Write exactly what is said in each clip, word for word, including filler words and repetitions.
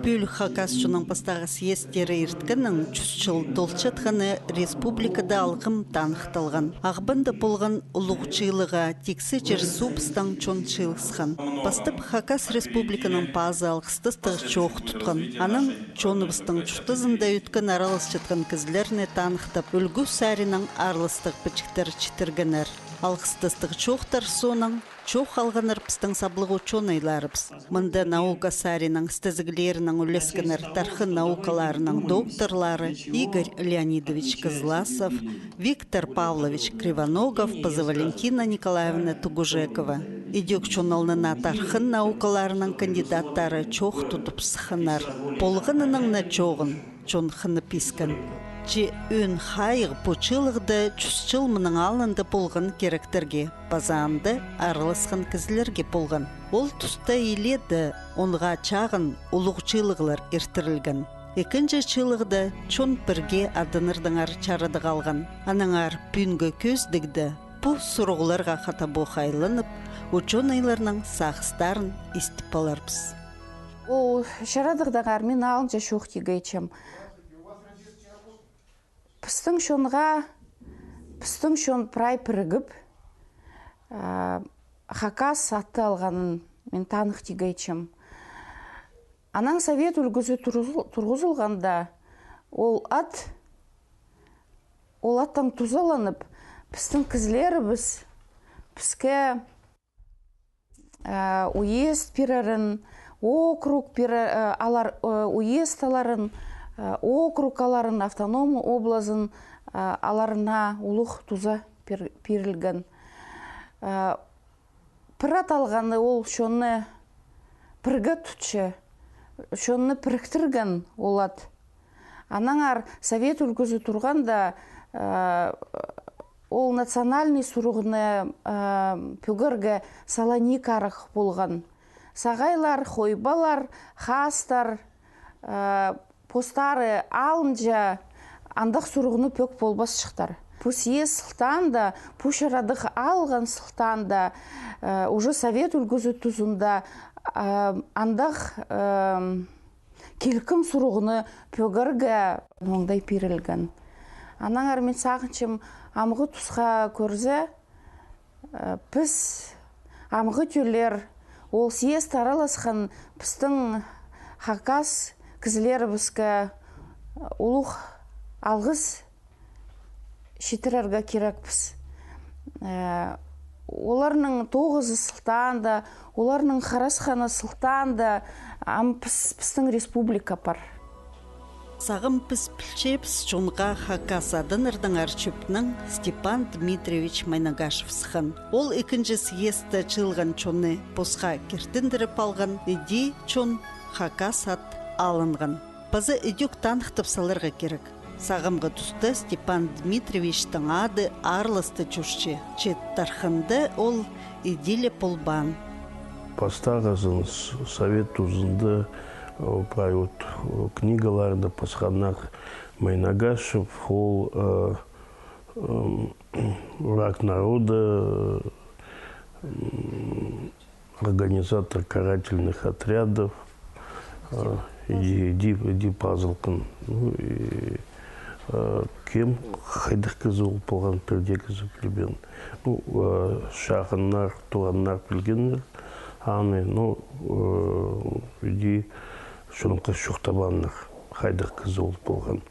Пӱӱл хакас чонның пастағы съездері ирткеннең чӱс чыл толчатханы республикада алғым таныхталған. Ағбанда полған улуғ чыылығға тиксі чир-суубыстаң чон чыылысхан. Пастап Хакас Республиканың пазы алғыстастығ чоох тутхан. Анаң чоныбыстың чуртазында ӧткін араласчатхан кізілерні таныхтап, ӱлгӱ саринаң аарластығ пічіктер читіргеннер. Алғыстастығ чоохтар соонаң чоох алғаннар пістің саблығ учёныйларыбыс. Мында наука саринаң істезіглерінең ӱлескеннер тархын наукаларының докторлары Игорь Леонидович Кызласов, Виктор Павлович Кривоногов паза Валентина Николаевна Тугужекова. Идӧк чон алнына тархын наукаларының кандидаттары чоох тудып сыхханнар. Полғанының на чооғын чон хынып искен. Че ӧӧн хайығ пу чыылығда чӱс чыл мының алнында полған киректерге паза анда араласхан кізілерге полған. Ол туста илееде онға чағын улуғ чыылығлар иртірілген. Ікінҷі чыылығда чон пірге адыннардаңар чарадығ алған. Аннаңар пӱӱнгі кӧзідігде пу сурығларға хатабох айланып, учёныйларның сағыстарын истіп аларбыс. Ол чарадығдаңар мин алынҷа чоохтирға итчем. Пістің чонға, пістің чон прай пірігіп, а, хакас атты алғанын мин таныхтирға итчем. Анаң совет ӱлгӱзі турғызыл-, турғызылғанда, ол ат, ол аттаң тузаланып, пістің кізілерібіс піске э, уезд пирерін, округ пире-, э, алар, э, уезд аларын, э, округ аларын, автономия облазын, э, аларына улуғ туза пир-, пирілген. Э, пір ат алғаны ол чонны пірге тутча, чонны піріктірген ол ат. Аннаңар совет ӱлгӱзі турғанда, э, ол национальный сурығны, э, пӧгерге саланиик арах полған. Сағайлар, хойбалар, хаастар, э, постары алынҷа андағ сурығны пӧк полбасчыхтар. Пу съезд сылтаанда, пу чарадығ алған сылтаанда, э, уже совет ӱлгӱзі тузында, э, андағ, э, килкім сурығны пӧгерге оңдай пирілген. Аннаңар мин сағынчам, амғы тусха кӧрзе, э, піс, амғы тӧллер, ол съезд араласхан пістің хакас кізілерібіске улуғ алғыс читірерге кирекпіс. Э, оларның тоғызы сылтаанда, оларның харасханы сылтаанда, ам піс, пістің республика пар. Сағам піс пілчебіс, чонға хакас адыннардаңар чӧпнең Степан Дмитриевич Майнагашев сыххан. Ол ікінҷі съездте чыылған чонны посха киртіндіріп алған, іди чон хакас ат алынған. Паза ідӧк таныхтап саларға кирек. Сағамғы туста Степан Дмитриевичтің ады аарласта чӧрче, че Тархында ол іди ле полбаан. Пастағызын с-, совет тузында, э, прай вот, э, книгаларны пасханнар Майнагашев, ол, э, м, враг народа, м, организатор карательных отрядов, э, іди, іди, іди пазылған. Ну, и, э, кем хайдағ кізі ол полған, пірдее кізі пілбеен. Ну, э, чағыннар, туғаннар пілгеннер аны, ну, э, іди чонға чоохтабааннар, хайдағ кізі ол полған.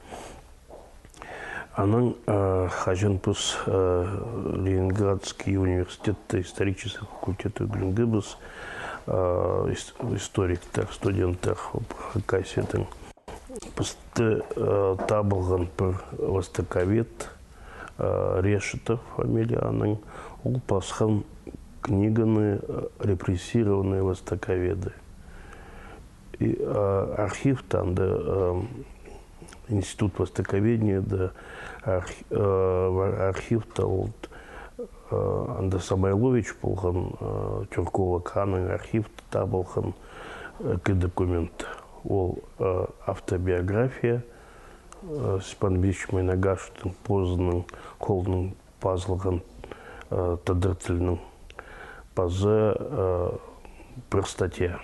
Анаң, э, хаҷан піс, э, Ленинградский университетте исторический факультетте ӱгренгебіс, э, ис-, историктер, студенттер Хакасиядаң. Пісті, э, табылған пір востоковед, э, Решетов фамилия аның, ол пасхан книганы, э, «Репрессированные востоковеды». И, а, архивта анда, а, Институт востоковедения, да, арх-, а, ва-, архивта ол, а, анда Самойлович полған, а, тюрколог, аның архивта табылған, а, ікі документ. Ол, а, автобиография, а, Степан Дмитриевич Майнагашевтің позының холынаң пазылған, а, тадар тілінең паза, а, пір статья.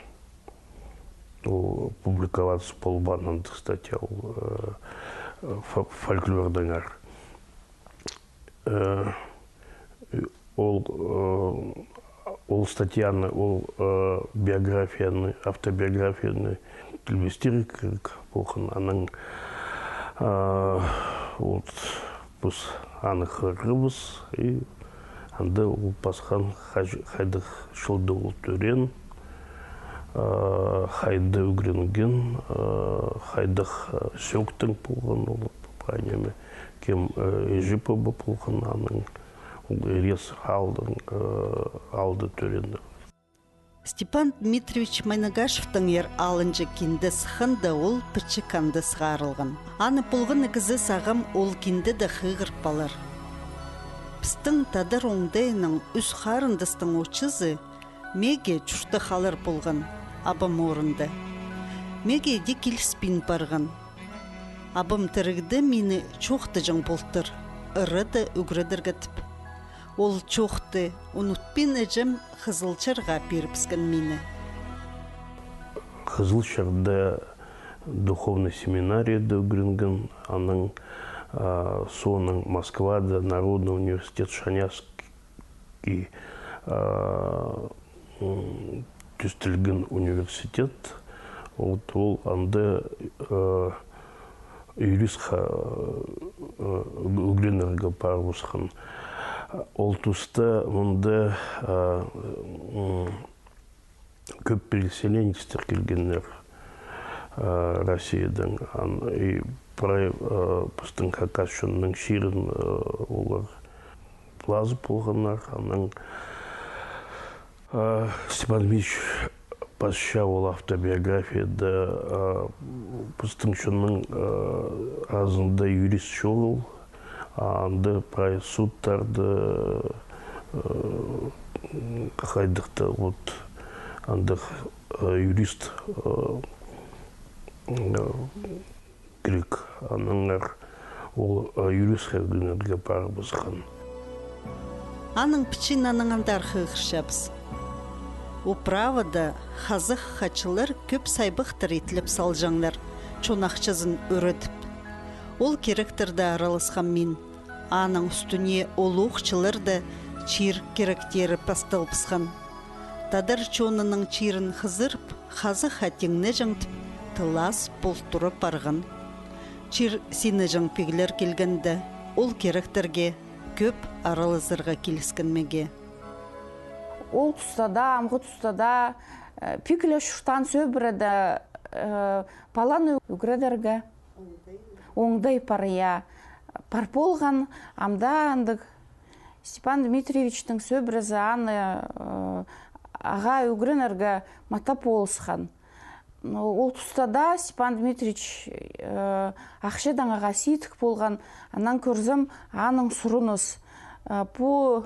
Ол публиковаться полбаан андағ статья, ол, э, фо-, фольклордаңар. Э, ол, э, ол статьяны, ол, э, биографияны, автобиографияны тілбестирге кирек полған. Анаң, э, вот, піс аны хығырыбыс, и анда ол пасхан хай-, хайдағ чылда ол тӧреен, э, хайда ӱгренген, э, хайдағ, э, сӧӧктең полған ол, по крайней мере, кем, э, іҷе-паба полған аның, ол ирес аалдаң, э, аалда тӧреен. Степан Дмитриевич Майнагашевтеңер алынҷа кинде сыхханда, ол пічік анда сығарылған. Аны полған кізі сағам ол кинде дее хығырып алар. Пістің тадар оңдайынаң ӱс харындастың очызы меге чуртап халар полған, абам орында. Меге дее киліспин парған. Абам тірігде мині чоохтаҷаң полтыр, ырада ӱгредерге тіп. Ол чоохты унутпин, іҷем Хызылчарға пирібіскен мині. Хызылчарда духовный семинарияда ӱгренген, анаң, а, соонаң Москвада Народный университет Шанясский, а, м, тӧстелген университет. Вот ол анда, э, юристха, э, ӱг-, ӱгренерге парыбысхан. Ол туста мында, э, м, кӧп переселенецтер килгеннер, э, Россиядаң. Ан-, и прай, э, пістің хакас чонның чирін, э, олар пылазып полғаннар. Анаң, э, Степан Дмитрич пасча ол автобиографияда, э, пістің чонның, э, аразында юрист чоғыл, а анда прай судтарда, э, хайдағ-да, вот, андағ, э, юрист, э, э, кирек. Аннаңар ол, э, юристха ӱгренерге парыбысхан. Аның пічиин анаң андар хығырчабыс. Управада хазах хачылар кӧп сайбахтар итлеп салҷаңнар, чон ахчазын ӱредіп. Ол киректерде араласхам мин. Аның ӱстӱне улуғ чылларда чир киректері пасталыбысхан. Тадар чонының чирін хызырып, хазахха тиңнеҷең тіп, тылас полтыра парған. Чир синаҷаң пиглер килгенде, ол киректерге кӧп аралазарға киліскен меге. Ол туста даа, амғы туста даа, э, пигле чуртаан сӧбіреде, э, паланы ӱгредерге оңдай пар, я. Пар полған, амды андағ Степан Дмитриевичтің сӧбірезі аны, э, ағаа ӱгренерге мата полысхан. Ну, ол туста даа Степан Дмитриевич, э, ахчадаң ағаа сидік полған, анаң кӧрзем, аның сурыныс. Э, пу,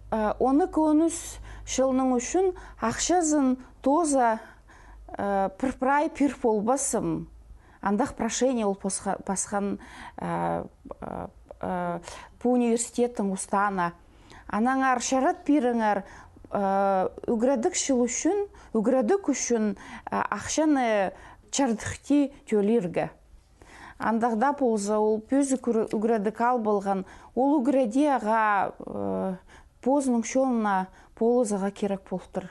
э, он ікі, он ӱс чылның ӱчӱн ахчазын тооза, э, пір прай пир полбассым. Андағ прошение ол пасха-, пасхан, э, э, э, пу университеттің устаана. Аннаңар чарат пиріңер, э, ӱгредіг чыл ӱчӱн, ӱгредіг ӱчӱн, э, ахчаны чардыхти тӧлирге. Андағ даа полза, ол пӧзік ӱгре-, ӱгредіг ал полған, ол ӱгреде ағаа, э, позының чонына полызарға кирек полтыр.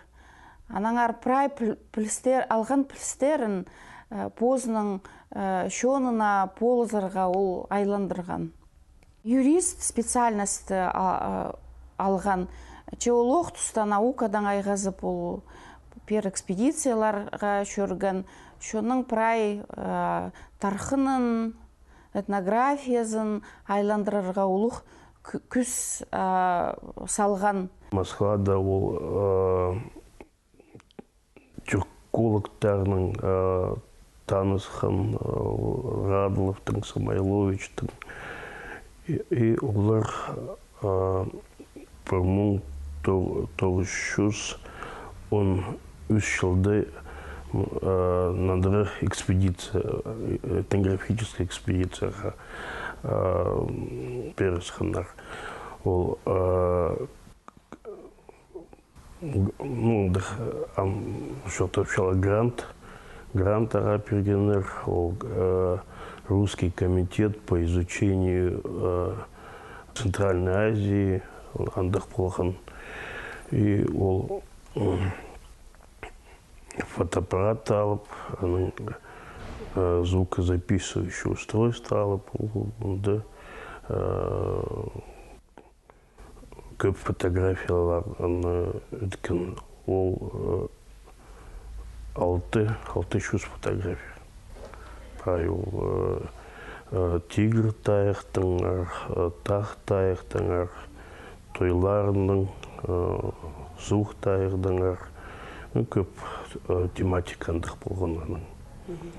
Аннаңар прай піл-, пілістер, алған пілістерін, э, позының, э, чонына полызарға ол айландырған. Юрист специальностьті, а, а, алған. Че ол ох туста наукадаң айғазып, ол пеер экспедицияларға чӧрген. Чонның прай, э, тархынын, этнографиязын айландырарға улуғ кӱ-, кӱс, а, салған. Москвада ол, а, тюркологтарнаң, а, танысхан, а, Радловтың, Самойловичтің. И, и олар, а, пір муң то-, тоғыс чӱс он ӱс чылда, м, а, надыра экспедиция, э, этнографическая экспедицияға, а, м, пирібіскеннер. Ол, а, Г-, ну, дых, ам, что-то сыхханнар грант, грант ағаа пиргеннер, ол, э, Русский комитет по изучению, э, Центральной Азии, андағ полған. И ол, м, фотоаппарат алып, анаң, э, звукозаписывающее устройство алып, ол, анда, э, кӧп фотографияларны иткен. Ол, э, алты, алты чӱс фотография. Прай ол, э, э, тигір тайыхтаңар, э, тағ тайыхтаңар, тойларның, э, суғ тайығдаңар, ну, кӧп, э, тематика андағ полған аның. Мгм.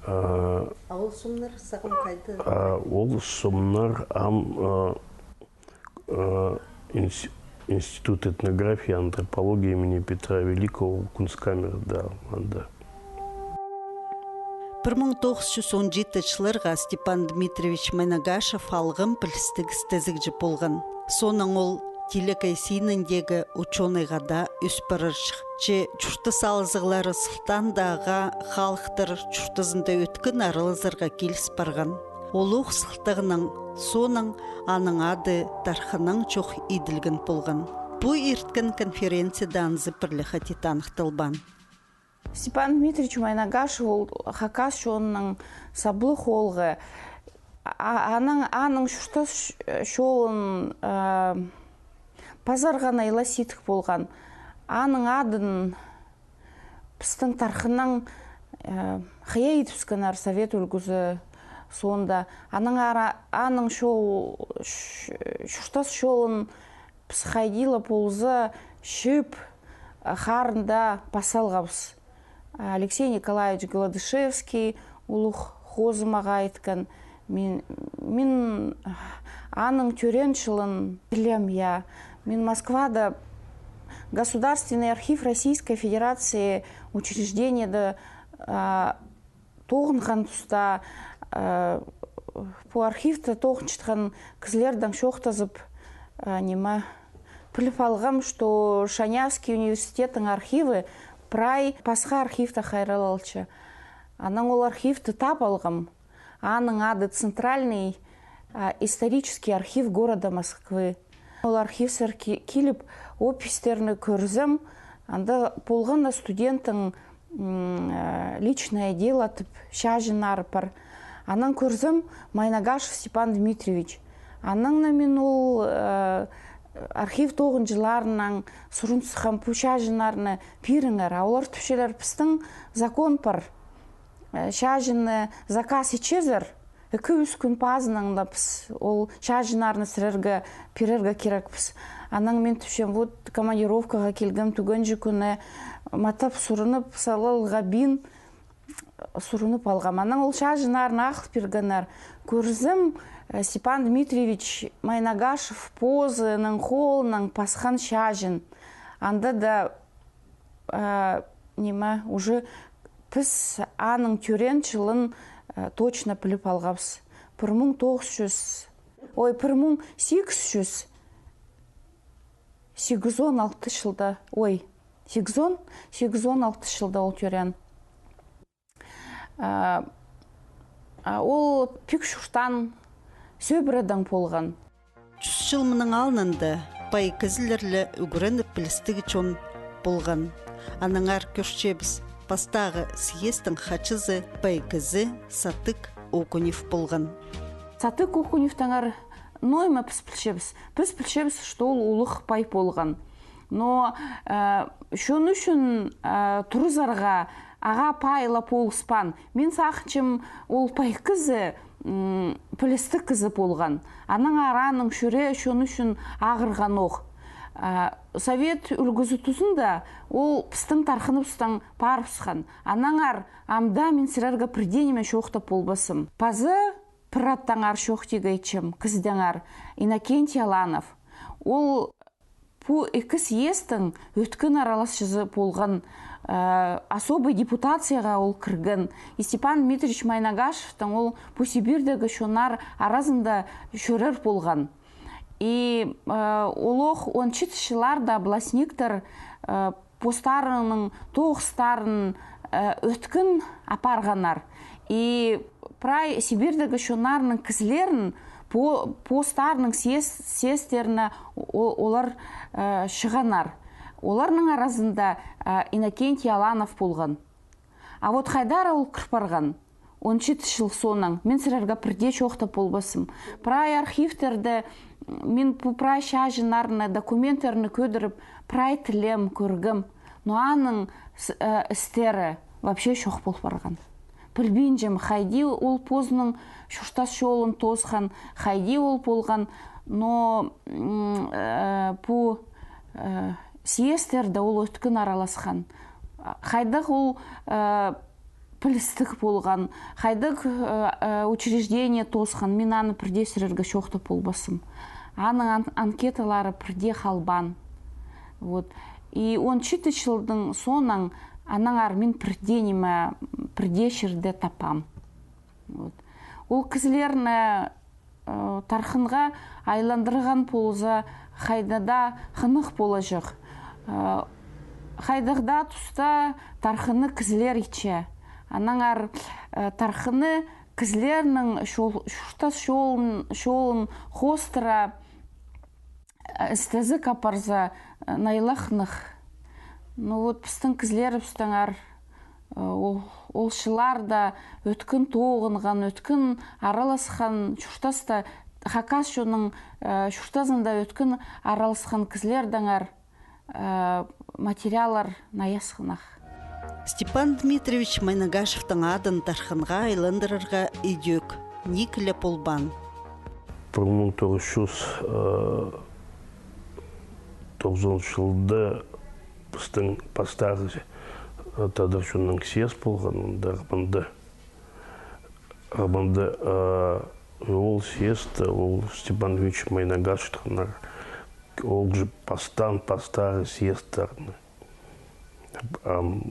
А, а ол сомнар сағам хайда? А ол сомнар ам, э, э, инс-, Институт этнографии и антропологии имени Петра Великого, Кунсткамерада, анда. Пір муң тоғыс чӱс он читінҷі чылларға Степан Дмитриевич Майнагашев алғым пілістіг істезігҷі полған. Соонаң ол тилекей синіндегі учёнайға даа ӧс парарҷых. Че чуртас алызығлары сылтаанда ағаа халыхтар чуртазында ӧткін аралазарға киліс парған. Ол ох сылтағынаң соонаң аның ады тархынаң чох иділген полған. Пу ирткен конференцияда анзы пір ле хати таныхталбаан. Степан Дмитриевич Майнагашев ол хакас чонының саблығ оолғы. А-, анаң, аның чуртас ч-, чолын, э, пазарға на илас идік полған. Аның адын пістің тархынаң, э, хыйа идібіскеннер совет ӱлгӱзі соонда. Анаң ара-, аның чол-, ч-, чуртас чолын піс хайди ла полза чыып, э, харында пас салғабыс. Алексей Николаевич Гладышевский улуғ хозымаға иткен. Мин, мин аның тӧреен чылын пілем, я. Мин Москвада Государственный архив Российской Федерации учреждениеде, а, тоғынған туста, а, пу архивті тоғынчатхан кізілердең чоохтазып, а, ниме, піліп алғам, что Шанявский университеттің архиві прай пасха архивтең хайраллалча. Анаң ол архивті таап алғам. Аның ады Центральный, а, исторический архив города Москвы. Ол архивсер ки-, киліп, описьтерні кӧрзем, анда полған на студенттің, м, э, личное дело тіп чаҷыннары пар. Анаң кӧрзем, Майнагашев Степан Дмитриевич. Анаң на мин ол, э, архив тоғынҷыларынаң сурын сыххам, пу чаҷыннарны пиріңер. А олар тіпчелер, пістің закон пар. Э, чаҷынны заказ итчезер, ікі-ӱс кӱн пазынаң на піс ол чаҷыннарны сірерге пирерге кирекпіс. Анаң мин тіпчем, вот командировкаға килгем, тӱгенҷі кӱні матап сурынып, салалға пин, сурынып алғам. Анаң ол чаҷыннарны ағыл пиргеннер. Кӧрзем, э, Степан Дмитриевич Майнагашев позының холынаң пасхан чаҷын. Анда даа, а, ниме, уже піс аның тӧреен чылын, а, точно піліп алғабыс. Пір муң тоғыс чӱс, ой, пір муң сигіс чӱс сигізон алты чылда, ой, сигізон, сигізон алты чылда ол тӧреен. А, а, ол пик чуртаан сӧбіредең полған. Чӱс чыл мының алнында пай кізілер ле ӱгреніп пілістіг чон полған. Аннаңар кӧрчебіс, пастағы съездтің хатчызы пай кізі Сатык Окунев полған. Сатык Окуневтеңер ноо ниме піс пілчебіс? Піс пілчебіс, что ол улуғ пай полған. Но, э, чон ӱчӱн, э, турызарға ағаа пай ла полыспаан. Мин сағынчам, ол пай кізі, м, пілістіг кізі полған. Аннаңар аның чӱрее чон ӱчӱн ағырған ох. Э, совет ӱлгӱзі тузында ол пістің тархыныбыстаң парыбысхан. Аннаңар ам даа мин сірерге пір дее ниме чоохтап полбаспын. Паза пір аттаңар чоохтирға итчем, кізідеңер, Иннокентий Аланов. Ол пу ікі съездтің ӧткін араласчызы полған, э, особый депутацияға ол кірген. И Степан Дмитриевич Майнагашевтең ол пу Сибирьдегі чоннар аразында чӧрер полған. И олох он читінҷі чылларда властниктер постарының тоғыстарын ӧткін апарғаннар. И прай Сибирьдегі чоннарның кізілерін постарының съезд, съездтеріне олар чығаннар. Оларның аразында Иннокентий Аланов полған. А вот хайдар ол кір парған он читі чыл соонаң, мин сірерге пірдее чоохтап полбаспын. Прай архивтерде мин пу прай чаҷыннарны, документтерні кӧдіріп, прай тілеем, кӧргем. Но аның істері вообще чох пол парған. Пілбинчем, хайди ол позының чуртас чолын тоосхан, хайди ол полған, но пу съездтерде ол ӧткін араласхан. Хайдағ ол пілістіг полған, хайдағ учреждение тоосхан, мин аны пірдее сірерге чоохтап полбаспын. Аның анкеталары пірдее халбаан. Вот. И он читі чылдың соонаң аннаңар мин пірдее ниме, пірдее чирде таппаам. Вот. Ол кізілерні тархынға айландырған полза, хайдағ даа хынығ полаҷах. Хайдағ даа туста тархынны кізілер итче. Аннаңар тархынны кізілернің чуртас чолын, чолын хоостыра істезік апарза, найла хынығ. Ну вот, пістің кізілерібістеңер ол, ол чылларда ӧткін тоғынған, ӧткін араласхан, чуртаста, хакас чонның чуртазында ӧткін араласхан кізілердеңер материаллар наясхынах. Степан Дмитриевич Майнагашевтің адын тархынға айландырарға идӧк ниик ле полбаан. Пір муң тоғыс чӱс тоғызон чылда пістің пастағы тадар чонның съезд полған, анда Ағбанда. Ағбанда ол съездте ол Степан Дмитриевич Майнагашевтің ол же пастаан пастағы съездтарны. Ам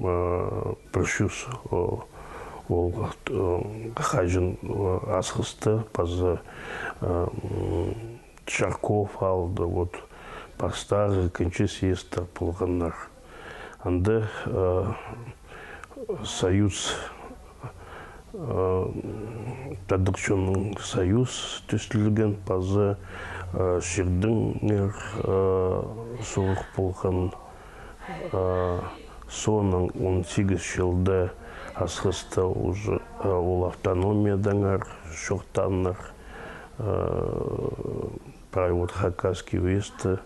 пір чӱс ол хаҷан асхыста паза Чарков аалда, вот, пастағы ікінҷі съездтер полғаннар. Анда союз, тадар чонның союз тӧстелген, паза чирдеңер сурығ полған. Соонаң он сигіс чылда асхыста уже ол автономиядаңар чоохтааннар. Прай вот Хакасский уездті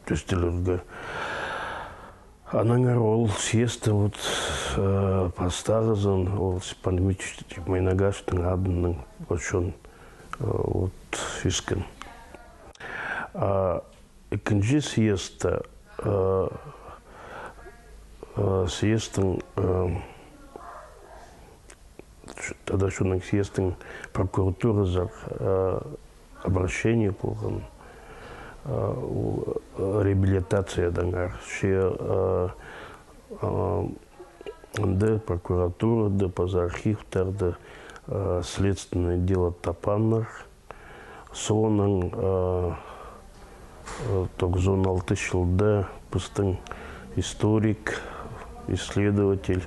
тӧстелерге. Аннаңар ол съездті вот пастағызын ол Степан Дмитриевич Майнагашевтің адынаң вот чон вот ӧскен. А ікінҷі съездте съездтің, тадар чонның съездтің прокуратуразар обращение полған реабилитациядаңар. Че анда прокуратурада, паза архивтерде следственный дело таппааннар. Соонаң тоғызон алты чылда пістің историк, исследователь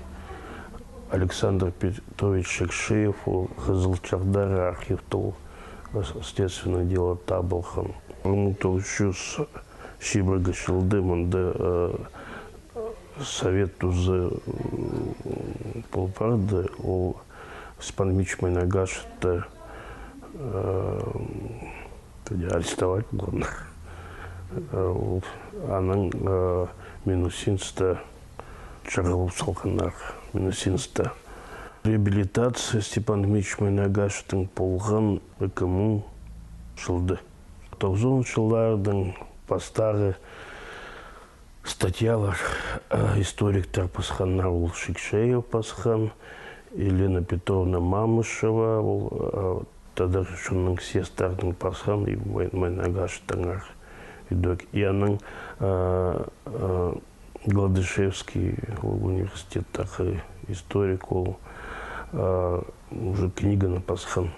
Александр Петрович Шекшеев ол Хызыл Чардар архивте ол следственный дело табылған. Пір муң тоғыз чӱс чибіргі чылда мында совет узы пол парды, ол Степан Дмитриевич Майнагашевті арестовать полған. Анаң Минусинсте чығарып салғаннар, Минусинсте. Реабилитация Степан Дмитриевич Майнагашевтің полған ікі муң чылда. Тоғызон чылларның пастағы статьялар историктер пасханнар, ол Шекшеев пасхан, Елена Петровна Мамышева, ол тадар чонның съездтарның пасхан, и Майнагашевтеңер идӧк. И анаң Гладышевский, ол университеттегі историк, ол уже книганы пасхан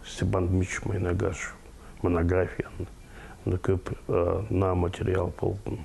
Степан Дмитриевич Майнагашев монографияны, ну, кӧп, э, наа материал полған.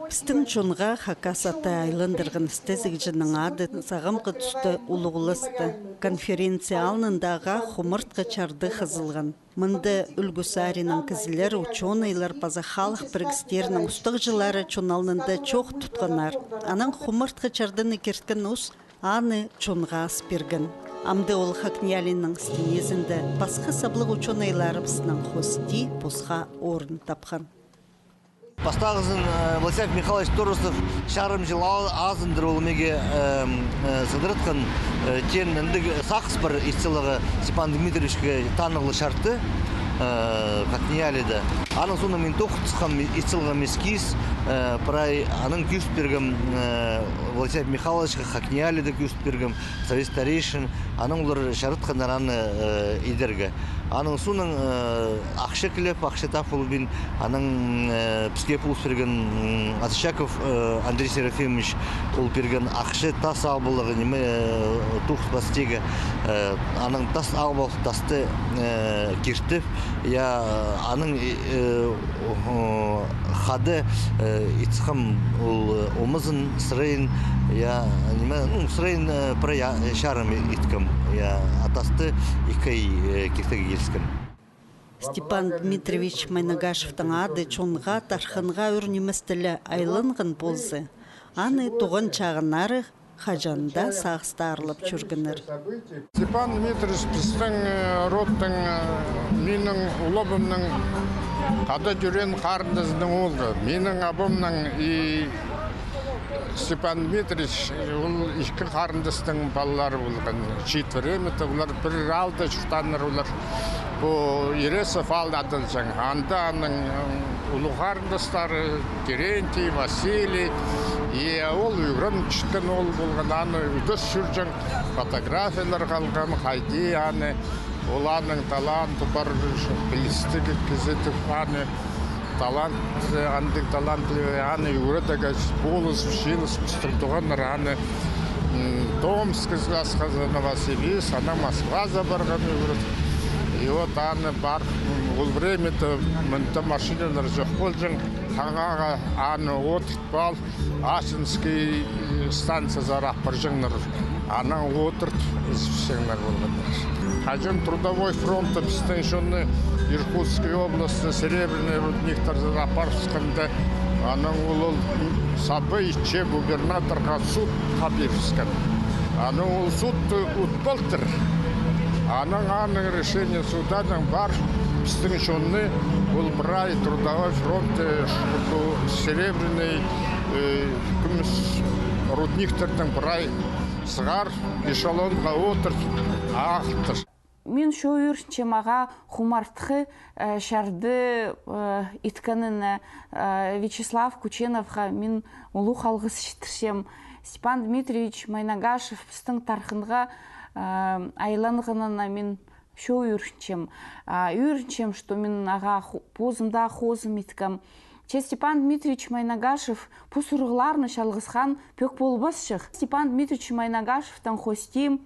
Пістің чонға хакас аты айландырған істезігҷінің ады сағамғы туста улуғласты. Конференция алнында ағаа хумартхы чарды хызылған. Мында ӱлгӱ саринаң кізілер, учёныйлар паза халых пірігістерінің устағҷылары чон алнында чоох тутханнар. Анаң хумартхы чардыны кирткен ус аны чонға ас пирген. Амды ол ХакНИИЯЛИ-нің стенезінде пасха саблығ учёныйларыбыснаң хости посха орын тапхан. Пастағызын, э, Владислав Михайлович Торосов чарым чыл ал-, азындыр ол меге, эм, э, сыдыратхан, э, теен андағ сағыс пар ит саларға Степан Дмитриевичке танығлығ чарты, э, ХакНИИЯЛИ-да. Аның соонаң мин тоғын сыххам ит салғам эскиз, э, прай анаң кӧзіт пиргем, э, Владислав Михайловичке, ХакНИИЯЛИ-да кӧзіт пиргем, совет старейшин, анаң олар чаратханнар аны, э, идерге. Аның соонаң, э, ахча киліп, ахча тап полбин, анаң, э, піске полыс пирген, м, Асочаков, э, Андрей Серафимович, ол пирген ахча тас албалығы, ниме, э, тоғыс пастағы, э, анаң тас албал, тасты, э, киртіп, я, анаң, э, О, хада, э, ит сыххам ол, э, омазын, сырайын, я, ниме, ну, сырайын, э, прай, я, э, чарым иткем, я, а тасты ікі ай, э, киртіге киліскем. Степан Дмитриевич Майнагашевтің ады чонға, тархынға ӱр нимес тілі айланған полза, аны туған чағыннары хаҷан даа сағыстарлап чӧргеннер. Степан Дмитриевич пістің, э, родтың, э, минің улуғымның хада чӧрген харындазының оолғы. Минің абамның и Степан Дмитриевич, э, ол ікі харындастың палалары полған. Чиит время-то олар пір аалда чуртааннар олар. Пу Ересов аал адалҷаң. Анда аның, м, улуғ харындастары Терентий, Василий. И ол ӱгренчеткен оол полған, аны ӱдес чӧрҷең, фотографиялар халған, хайди аны, ол аның таланты пар, пілістіг кізі тіп аны. Талант, андағ талантливый, аны ӱгредерге полыс, чыылыс пістің туғаннар, аны, м, Томскке асхаза, Новосибирск, анаң Москвазар парған ӱгрет. И вот аны пар, м, ол время-то мында машиналар чох полҷаң, хаңаа аны одыртып ал, Ачинский, э, станциязар апарҷаңнар. Анаң одыртып, ізібісчеңнер полғаннар. Хаҷан Трудовой фронтта пістің чонны Иркутская область, Серебряный рудниктарзар апарыбысханда, анаң ол, ол саба итче губернаторға судха пирібіскен. Анаң ол судты утпалтыр. Анаң аның решение суданың пар, пістің чонны ол прай Трудовой фронт, э, ш-, пу Серебряный, э, кӱмӱс рудниктарның прай сығар, эшелонға одыртып, ағылтыр. Мин чоо ӱгренчем ағаа хумартхы, э, чарды, э, иткеніне, э, Вячеслав Кученовха мин улуғ алғыс читірчем. Степан Дмитриевич Майнагашев пістің тархынға, э, айланғанына мин чоо ӱгренчем. А, ӱгренчем, что мин ағаа хо-, позым даа хозым иткем. Че Степан Дмитриевич Майнагашев пу сурығларны чалғысхан пӧк полбасчых. Степан Дмитриевич Майнагашевтің хости,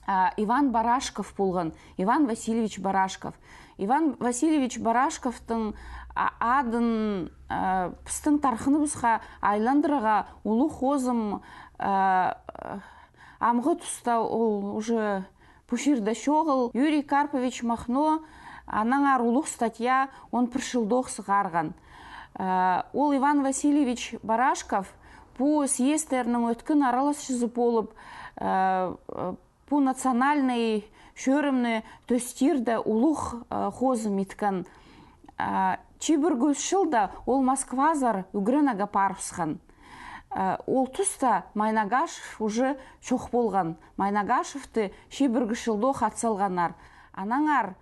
а, Иван Барашков полған, Иван Васильевич Барашков. Иван Васильевич Барашковтың, а, адын, а, пістің тархыныбысха айландырарға улуғ хозым, а, амғы туста ол уже пу чирде чоғыл. Юрий Карпович Махно аннаңар улуғ статья он пір чылдох сығарған. Э, ол Иван Васильевич Барашков пу съездтернің ӧткін араласчызы полып, э, пу национальный чӧрімні тӧстирде улуғ, э, хозым иткен. А, чибіргі ӱс чылда ол Москвазар ӱгренерге парыбысхан. А, ол туста Майнагашев уже чох полған. Майнагашевті чибіргі чылдох ат салғаннар. Аннаңар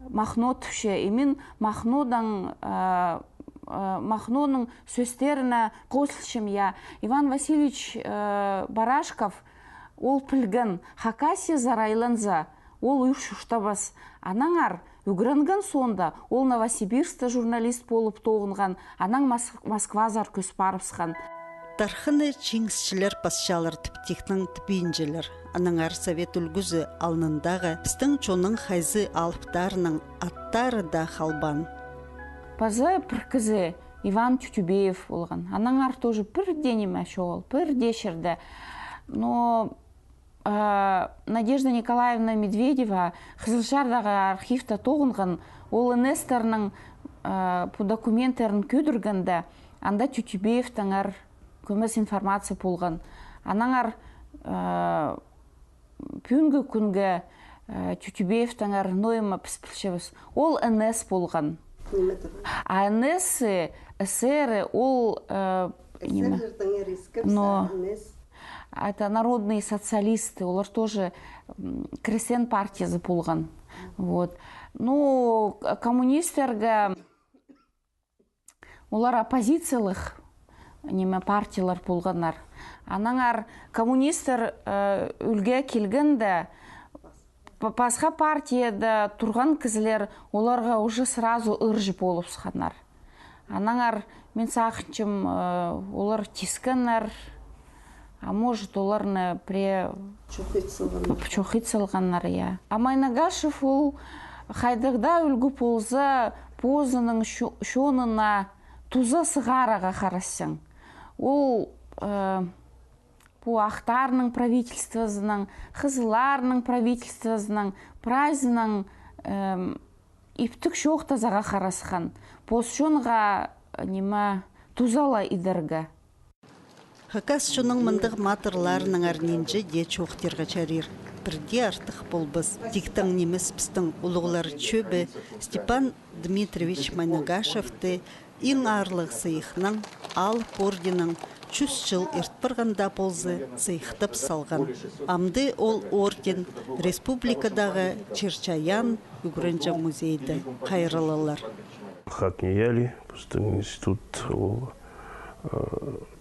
Махно тіпче, и мин Махнодаң, а, а, Махноның сӧстеріне хозылчам, я. Иван Васильевич, а, Барашков, ол пілген, Хакасиязар айланза, ол ӱр чуртабас. Аннаңар ӱгренген соонда, ол Новосибирскте журналист полып тоғынған, анаң Мос-, Москвазар кӧс парыбысхан. Тархынны чиңісчілер пасчалар тіп тиктең тібинчелер. Аннаңар совет ӱлгӱзі алнындағы пістің чонның хайзы алыптарының аттары даа халбаан. Паза пір кізі Иван Тютюбеев полған. Аннаңар тоже пір дее ниме чоғыл, пір дее чирде. Но Надежда Николаевна Медведева Хызылчардағы архивта тоғынған, ол Н С-тернің пу документтерін кӧдіргенде, анда Тютюбеевтеңер кӧмес информация полған. Аннаңар пӱӱнгі кӱнге Тютюбеевтеңер ноо ниме піс пілчебіс. Ол Н С полған. А Н С, эсеры, ол ниме? Но это народные социалисты, олар тоже крестьян партиязы полған. Вот. Ну, коммунистерге олар оппозициялығ ниме партиялар полғаннар. Аннаңар коммунистер ӱлгӱге килгенде, пасха партияда турған кізілер оларға уже сразу ырҷы полыбысханнар. Аннаңар, мин сағынчам, олар тискеннер, а может, оларны пірее чох ит салғаннар, я. А Майнагашев ол хайдағ даа ӱлгӱ полза, позының чонына туза сығарарға харасчаң. Ол пу ахтарның правительствозының, хызылларның правительствозының, прайзының иптіг чоохтазарға харасхан. Пос чонға ниме туза ла идерге. Хакас чонның мындағ матырларынаңар нинҷе дее чоохтирға чарир. Пір дее артых полбас. Тиктең нимес пістің улуғлар чӧбі Степан Дмитриевич Майнагашевті иң аарлығ сыйыхнаң, Алып орденнең чӱс чыл ирт парғанда полза, сыйыхтап салған. Амды ол орден республикадағы чир-чайаан ӱгренҷең музейде хайраллар. ХакНИИЯЛИ, пістің институт, ол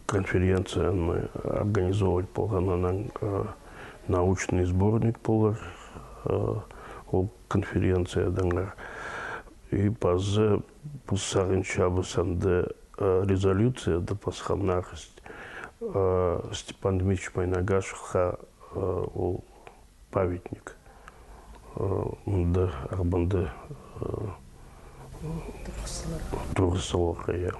конференцияны организовать полған, анаң научный сборник полар ол конференциядаңар. И пазы пу сағынчабыс анда резолюцияда пасханнар Степан Дмитриевич Майнагашевха ол памятник мында, Арбанда турғыс саларға, я.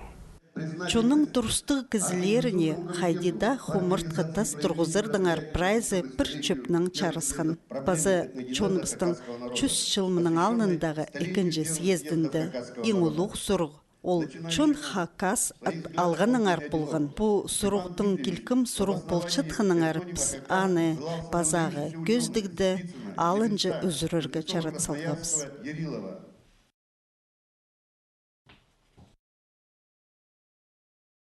Чонның турыстығ кізілеріне хайди даа хумартхы тас турғызардаңар прайзы пір чӧпнең чарысхан. Паза чоныбыстың чӱс чыл мының алнындағы ікінҷі съездінде иң улуғ сурығ ол чон хакас ат алғаннаңар полған. Пу сурығтың килкім сурығ полчатханнаңар піс аны пазағы кӧзідігде алынҷа ӱзӱрерге чарат салғабыс.